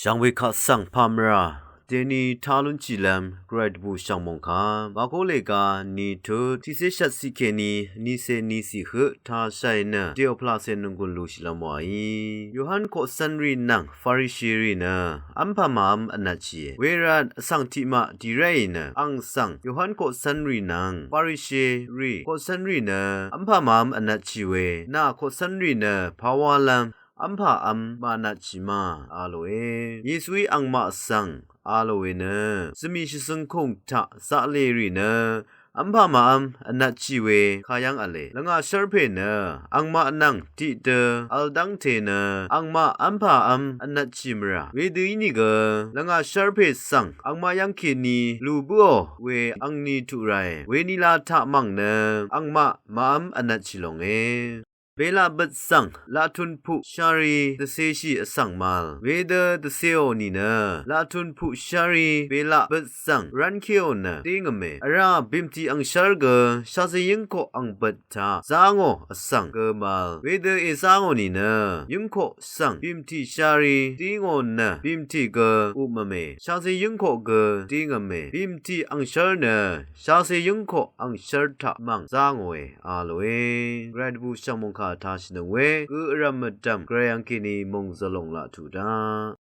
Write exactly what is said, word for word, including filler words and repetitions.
Shvngbe kaq svng pà mvrà deni tá lúnshìlv́m Gvray dvbù shv̀ng mòngkà Màkó lèga ni tut tiqcé shvtciq kèní niqcé niqciq høq tāshàì nø dèò pvlaqcè nònggùn lúshìlv́m wàí. Yohan koqcv́nrì nvng Farisherì nø v́mpà màv́m vnvtshìe. Wervt vsvng tiqmaq dì ráì nø ang svng Yohan koqcv́nrì nvng Farisherì koqcv́nrì nø v́mpà màv́m vnvtshì we nà koqcv́nrì nø pàwálv́m v́mpà v́m màvnvtshì ma a lòe. Yesuí angmaq svng a lò we nø zvmì shvzøng kùng taq zaqlèrì nø v́mpà màv́m vnvtshì we kayv́ng v̄le. Lvngà shv́rpè nø angmaq nvng tiqdø v̄l dv́ngte nø angmaq v́mpà v́m vnvtshì mvrà. Wedø ínìgø lvngà shv́rpè svng angmaq yv́ng kèní lù bǿò we angni tuq ràe. Wenila taq mv̀ng nø angmaq màv́m vnvtshì longe. Belaq bøt svng laqtun puq shárí dvcēshì vsvng màvl. Wedø dvcēò nìnø laqtun puq shárí belaq bøt svng rv́nkeò nø dingvme. Vrá bìmtì angshv́r gø shaqzè yǿngkoq ang bøt taq zá ngò vsvng gø màvl. Wedø èzá ngò nìnø yǿngkoq svng bìmtì shárí dingò nø bìmtì gø upmvme. Shaqzè yǿngkoq gø dingvme. Bìmtì angshv́r nø shaqzè yǿngkoq angshv́r taq mv̀ng zá ngòe a lòe. Gvray dvbù shv̀ng mòngkà tāshìnøng we gø vrv̀m mvdv̀m Gvray yv́ng kèní mòngzø̀l lòng laq tuq daq.